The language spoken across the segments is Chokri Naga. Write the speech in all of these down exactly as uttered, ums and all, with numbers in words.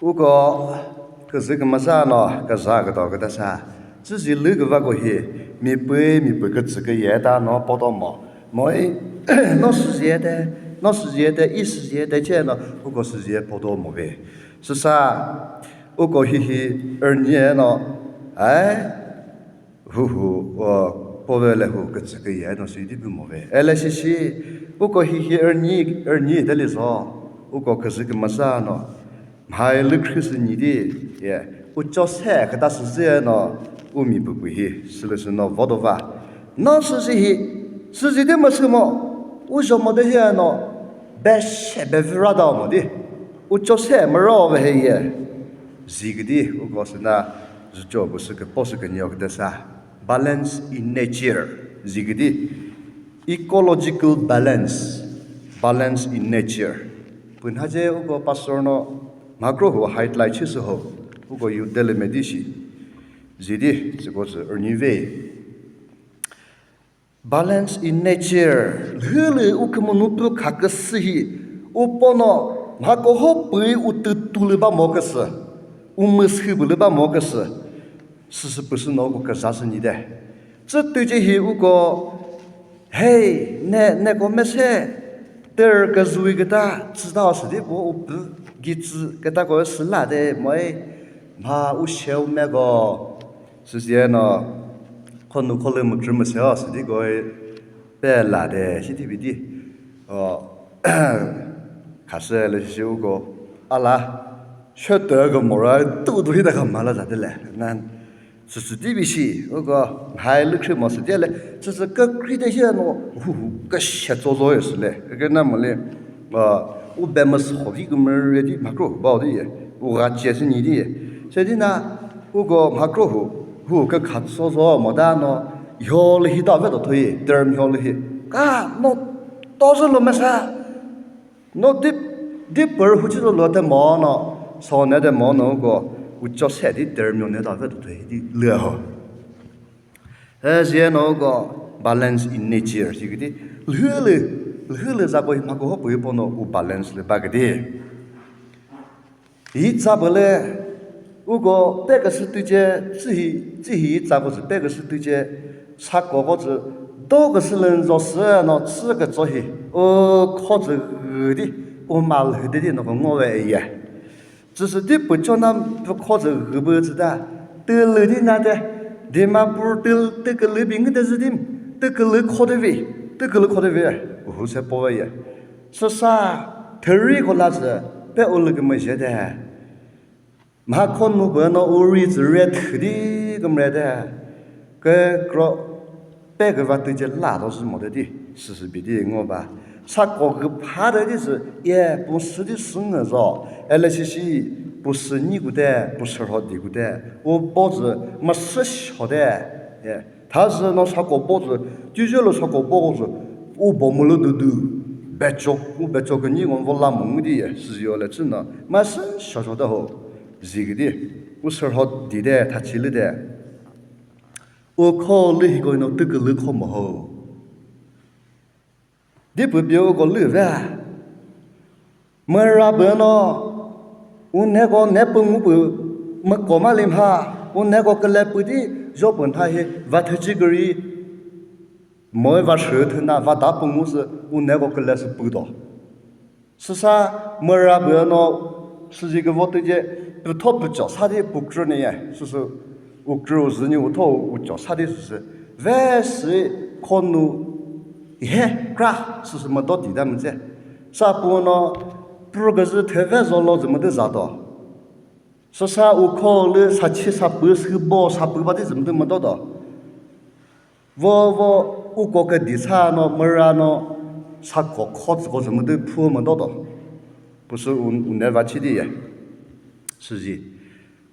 Uko küzü kümüza no küza küto küta sa. Tsüzi lü küva ko hi mi pü mi pü kütsü küye ta no poto mo. Moi no süziye te, no süziye te, i süziye te che no uko süziye poto mo ve. Süsa uko hihi ernye no, ai, huhu, o, pove le hu kütsü küye no südi pü mo ve. Ele shishi, uko hihi ernyi, ernyi de lizo, uko küzü kümüza no. Mhai lü khri sü nyi di, ye, ucho se küta süzü no, umi püpü hi, sülü sü no vodova. No süzi hi, süzi de müsü mo, ujo mo de hi no, be she be vira da mo di. Ucho se müro ve he ye. Zigidi, uko sü na, zucho bu sü küpo sü künyo küta sa. Balance in nature. Zigidi. Ecological balance. Balance in nature. Pünhaje uko pastor no makro hu highlight chi sü ho. Uko yu dele medishi. Zidi, ziko zü ernive. Balance in nature. Lhülü u kümünu pü kha küsü hi, u pono mha koho püi u tütü lü ba mo küsü, u müsü bü lü ba mo küsü, süsü püsü no ku küza sü nyi de. Tsü tüce hi uko, hey, ne, ne ko mese, tür küzui küta, tsü ta sü di ko u pü, gi tsü küta ko sü la de, moi, mha u sheu me ko. Süsie no, khonu kholü mükhrü müseo, südi koi pe la de, shi di bidi. O, khasü le shi uko, ala, shötö ko mora, tu du hita ka mala za de le. Nan, süsü di bi shi, uko, hai lükhrü mo südi le, süsü ka kri de shi no, hu hu, ka she zo zo ye sü le. Ke na mo le, o, u be mü so vi ko mü re di makro, ba di ye, u ga che sü nyi di ye. Se di na, uko mhakro hu, hu kükha tso zo mo da no, hyo lü hi da ve do thoyi, term hyo lü hi. Ka no to zü lo mesa. No dip, dip per hu chi lo te mo no, so ne de mo no uko, ucho se di term hyo ne da ve do thoyi di lü ho. He zie no uko balance in nature, si kiti. Lhülü, lhülü za ko hi mhako ho pü po no u balance lü ba kiti. Yi tsa pü le, uko pe küsü tüce, tsühi, tsühi yi tsa pü tsü pe küsü tüce, sako ko tsü, do küsü lün zo sü no tsü kütso hi, u kho tsü gü di, u ma lhü di di no ko ngo ve ye. Tsü sü di pü cho na pü kho tsü gü pü tsü ta, tü lü di na de, Dimapur tü, tü külü bi ngü de zü di, tü külü kho de vi, tü külü kho de vi, u hu se po ve ye. Süsa thüri ko la zü pe u lü kümüzhe de. Mha khonu pü no u ri zü re thü di kümre de. Kükro pe küva tüce la do zü mo de di. Süsü bi di ngo ba. Sako kü pha de di zü ye pu sü di sü ngü zo. Ele shi shi pu sü nyi ku de, pu sü rho di ku de. U po zü ma sü sho de. Ye. Thazü no sako po zü, cüzü lü sako po zü, u bo mülü dü dü, becho, u becho künyi ngon vo la müngu di ye, süzio le chü na, ma sü sho sho de ho, zi kü di, u sürho di de, thachi lü de. U kho lü hi ko no tü külü kho mo ho. Di pü pio ko lü ve. Müra pü no, u neko ne pü ngu pü mü ko ma li mha, u neko küle pü di, jo pü nha hi, va thüchi küri, moi va shü thü na, va da pü ngu sü, u neko küle sü pü do. Süsa müra pü no, süzi kü vo tüce, pü tho pü cho, sa di pü krü ni ye, süsü, u krü u zü ni u tho u cho, sa di süsü, ve sü khonu, he, kra, süsü müdo di da mütse. Sa pü no, pü küzü theve zolo zü mütü za do. Süsa u kho lü sa chi sa pü sü bo sa pü ba di zü mütü müdo do. Vo, vo, u ko ke di sa no, müra no, sa ko kho tsü ko zü mütü phu müdo do. Pü sü u, u ne va chi di ye. Süzi.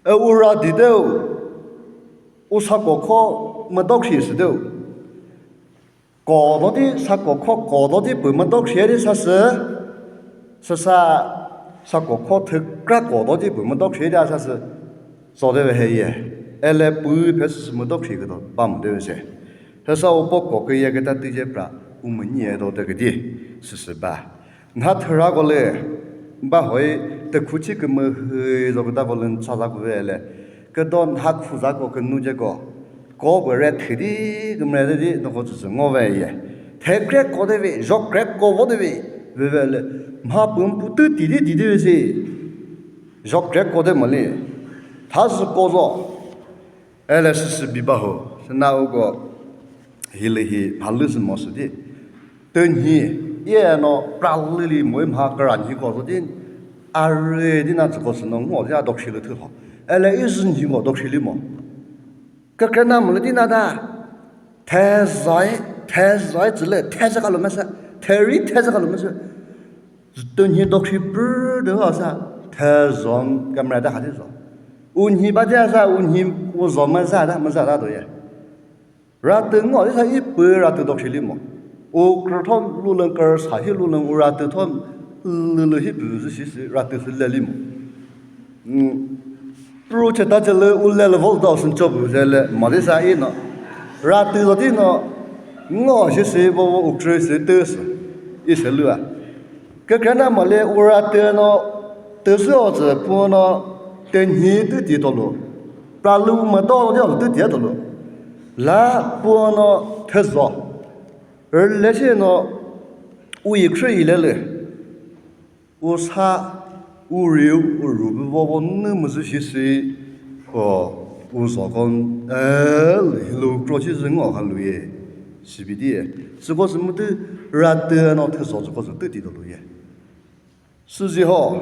E u ra di de u, u sa ko kho müdo khi sü de u. Ko do di sa ko kho ko do di pü müdo khri di sa sü, süsa sa ko kho thükra ko do di pü müdo khri di sa sü, so de ve he ye. Ele pü phe sü müdo khri küdo ba mu de ve se. Süsa u po ko kü ye küta tüce pra u mü nyi ye do de küdi süsü ba. Nha thüra ko lü ba hoi Kükhuchi kümühü zo küta volün cha za küve le. Küdo nha khu za ko künu je ko. Ko bü re thüdi kümre de di no ko tsü ngo ve ye. Thekre ko de ve, jokre ko vo de ve. Ve ve le. Mha püm pu tü ti di di de ve si. Jokre ko de mali. Tha zü ko zo. Ele süsü biba ho. Süna uko hili hi phalü sü mo sü di. Tünhi, iye no pralü li mo mha kra nhi ko so di. Are di na tsü ko sü no ngo ya dokshi lü thü ho. Ele izü nhi ngo dokshi li mo. Kükrenamoli di na da. Thezai, thezai tsüle, thezaka lo mese. Theri thezaka lo mese. Tünhi dokshi prü de va sa. Thezon kamera da hadi zo. Unhi ba dia sa, unhi uzo ma za da, ma za da do ye. Ratü ngo, isa i pü ratü dokshi li mo. U kürü thon lulün kürü sa hi lulün u ratü thon lülü hi pü zü shi si ratü sü le li mo. Mm. Pru che ta che lü u le le vol da sün cho bu ze le ma de sa i no. Ratü lo di no. Ngo shi si vo vo u kürü si tü sü. I se lü a. Kükrenamoli u ratü no tüzü o tsü pu no tünhi tüti tolu. Pralü u müdo di o tüti tolu. La pu no thüzo. Rüle shi no u yi khrü yi lelü. U sa u ri u ru bu vo vo nü müzü shi si o u zo kon el hilu kro shi zü ngo ha lu ye. Sibidi ye. Süko sü mütü ratü no thüzo süko sü tüti tolu ye. Süzi ho,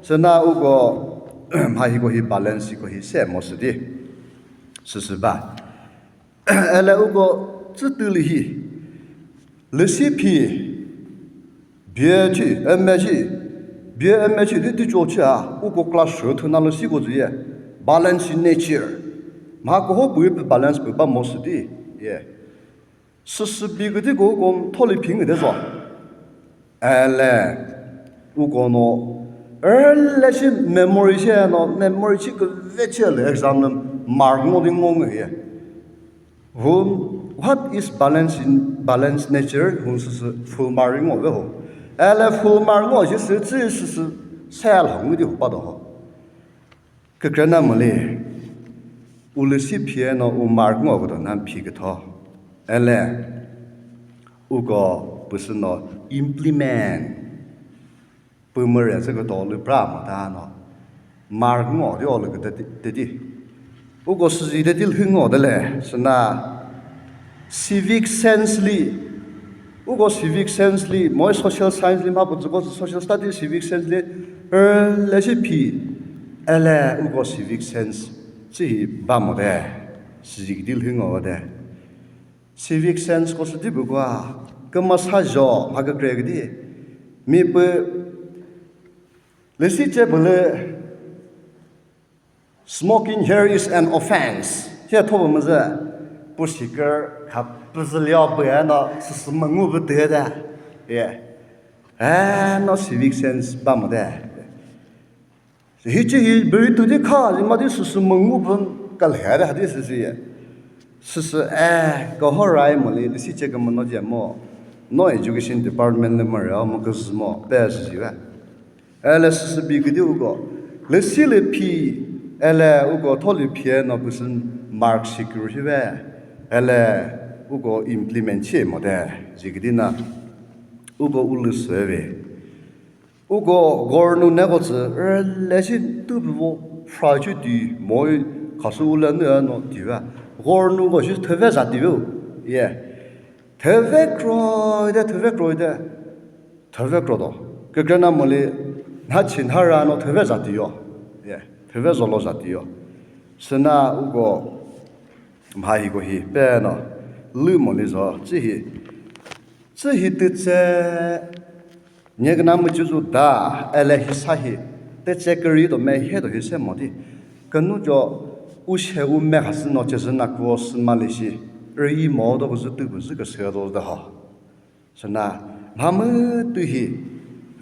süna uko, mha hiko hi balance hiko hi se mo südi. Süsü ba. Ele uko tsütü li hi. Lüsi phi. Bie chi, eme chi. Bie eme chi di ti cho chi a. Uko class shü thüna lüsi ko zü ye. Balance in nature. Mha ko ho bu balance bu ba mo südi. Ye. Süsü bi küdi ko kom tholi phi ngi de zo. Ele, uko no, ele shi memory shi no, memory shi küve shi le exam lü mark ngo di ngo ngi ye. Hun, what is balance in balance nature? Hun süsü full mark ngo ve ho. Ele full mark ngo shi sü tsü süsü sel ho ngi di ho pa do ho. Kükrenamoli, u lüsi phi no u mark ngo küdo na phi kütho. Ele, uko püsü no implement. Pü müre zü küdo lü pra ma ta no. Mark ngo di o lü küde di. Uko süzi de di lhü ngo de le. Süna civic sense li, uko civic sense li, moi social science li, mha pü züko social studies, civic sense li, er, le shi phi, ele, uko civic sense, chi hi ba mo de, civic di lhü ngo de. Civic sense ko sü di bu kwa, kümüsa jo, mha kükre küdi, mi pü, lesi che pü lü, Smoking here is an offense. He thoba müzü, pu sikür kha püzülio püeno süsü müngu pütüe de. Ye. Eh, no civic sense ba mo de. Hichi hi biri tu di kha, ma di süsü müngu pün kalhe de hadi süsü ye. Süsü, eh, ko ho rai mo li, lisi che kümüno je mo. No education department le mo re, mo küzü mo, pe süsü ve. Ele süsü bi küdi uko. Lesi le phi, ele uko tholi phi no püsün mark secure hi ve. Ele uko implement che mo de. Zikidi na uko ulü sü ve. Uko gornu neko tsü, ele shi tu vo fra chu di moi khasu ulü nü no di ve. Gornu ko shi theve za di ve. Ye. Theve kroi de, theve kroi de. Thüve krodo. Kükrenamoli nha chi nha ra no thüve zatiyo. Ye, thüve zolo zatiyo. Süna uko mha hiko hi pe no lü moli zo tsü hi. Tsü hi tütse nye küna mücü zu da ele hi sa hi. Tütse küri do me he do hi se mo di. Künu jo u she u me khasü no chezü na kuo sü ma li shi. Ri mo do küzü tü küzü küsü do da ha. Süna mha mütü hi,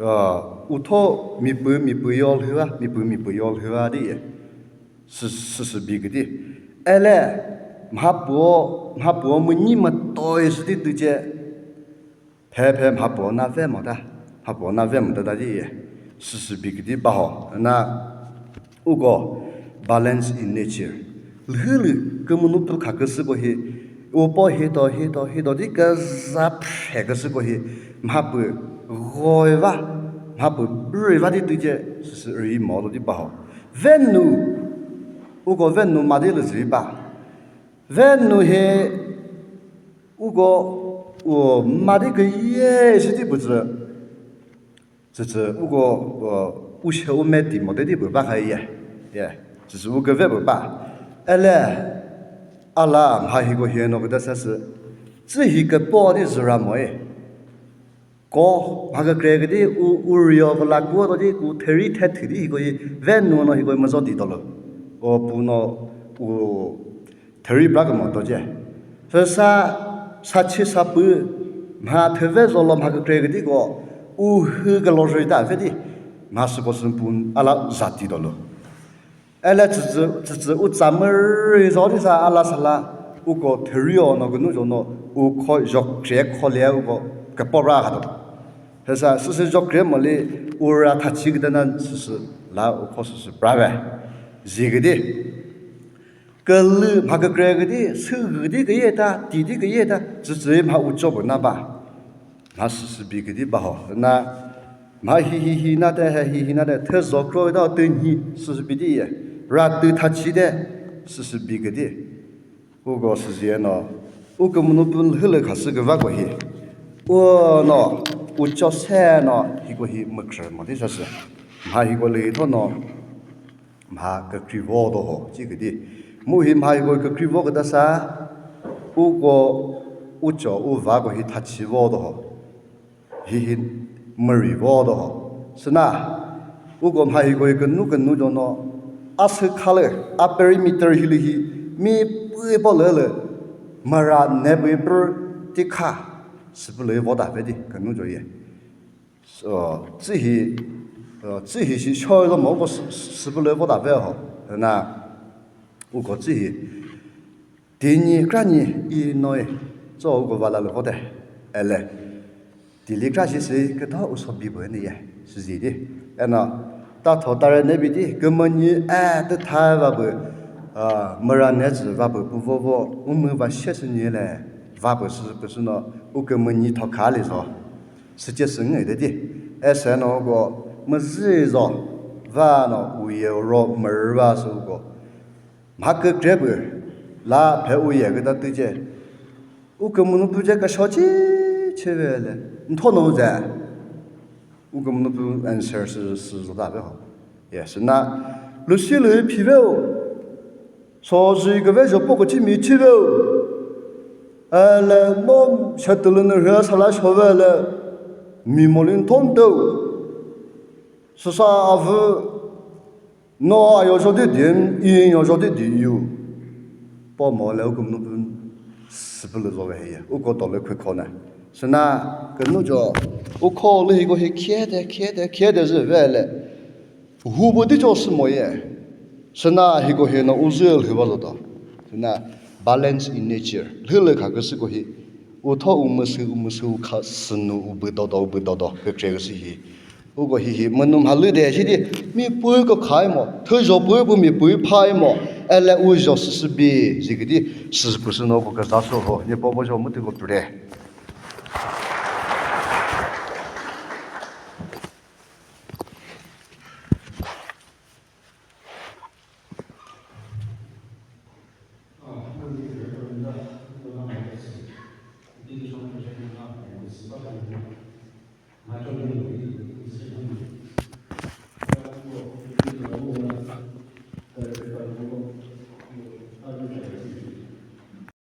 uh, utho mipü mipü yol hüva, mipü mipü yol hüva di, sü-, süsü bi küdi. Ele mhapuo, mhapuo münyi mütoi südi tüce, phe phe mhapuo na ve mo ta, mhapuo na ve mo ta ta di. Süsübi küdi baho, na uko balance in nature. Lhülü kümünu pü kha küsüko hi, upo hito, hito, hito di küza phe küsüko hi, mhapü goiva, mhapü brüva di tüce süsü ri mo lo di baho. Venu, uko venu madi lü züri ba. Venu he, uko, u madi küye sidi büzü. Tsütsü uko, u, ushe ume timo dedi pü ba kha ye. Ye. Tsütsü u küve pü ba. Ele, ala mha hiko hieno küta sasü. Tsü hi küpo di züra mo e. Ko, mha kükre küdi u, u rio ko la kuo to di ku theri the thü di hiko hi venu no hiko müzo di dolo. O pu no u Thüri bra kümo doce. Süsa, sa chi sa pü, mha thüve zolo mha kükre küdi ko, u hü külo rüta vedi, mha süko sün pun ala zati dolo. Ele tsütsü, tsütsü u tsa mürü zodi sa ala sala, uko thüri o no künu zono, u kho zokre kho le uko küpo ra kha dolo. Süsa, süsü zokre moli, u ra thachi küdana süsü, la u kho süsü brave. Zi küdi. Külü mha kükre küdi, sü küdi küye ta, ti di küye ta, tsütsü mha ucho pü na ba. Mha süsübi küdi baho. Na mha hi hi hi na de, he hi hi na de, thüzo kro ta tü nhi süsübi di ye. Ra tü thachi de, süsübi küdi. Uko süzie no, u kümünu pün hülü khasü küva ko hi. U no, ucho se no, hiko hi mükrü mo di sasü. Mha hiko lü tho no, mha kükri vo do ho, chi küdi. Mu hi mha hiko kükri vo küta sa, uko ucho u va ko hi thachi vo do ho. Hi hi müri vo do ho. Süna, uko mha hiko hi künu künu do no, a sü kha lü, a perimeter hi lü hi, mi pü po lü lü, müra ne pü pü ti kha, sü pü lü vo da ve di, künu do ye. So, tsü hi, uh, tsü hi shi show lo mo ko sü, sü, sü pü lü vo da ve ho. Na, uko tsü hi, tini krani i noi, tso uko va la lü vo de, ele. Tili kra shi sü kütho u so bi bü ni ye, sü zi di. Eno, ta tho ta re ne bi di, kümünyi, eh, tü tha va bü, uh, müra ne zü va bü, pü vo vo, u mü va she sü ni le, va bü sü, pü sü no, u kümünyi tho kha li zo. Süce sü ngü de di. Ese no ko müzü zo. Va no uye ro mürü va sü ko. Mha kükre pü la phe uye küta tüce. U kümünu püce ka shochi chevele. Ntho no ze. U kümünu pü answer sü, sü zo da ve ho. Yes, na. Lucy lü phi ve o. So zü küve zho poko chi mi chi ve o. Ele no shetülü nü rhe sala shove le mi molin thon de o. Süsa avü no ayo zho di din, i yo zho di di yu. Po mo le u kümünu pü süpülü zo ve heye. U ko to le khü kho na. Süna künu zho u kho lü hi ko hi khie de, khie de, khie de zü ve le. Hu bu di cho sü mo ye. Süna hiko hi no u zü lhü va zo do. Süna balance in nature. Lhü lü kha küsü ko hi. U tho u müsü, u müsü u kha sünu u bü do do, u bü do do. Kükre küsü hi. U ko hi hi münu mha lü de shi di. Mi pü ko khai mo. Thü zho pü pü mi pü phai mo. Ele u zho sü sü bi. Zi küdi sü pü sü no ko küza so ho. Ni po po zho mütü ko püre.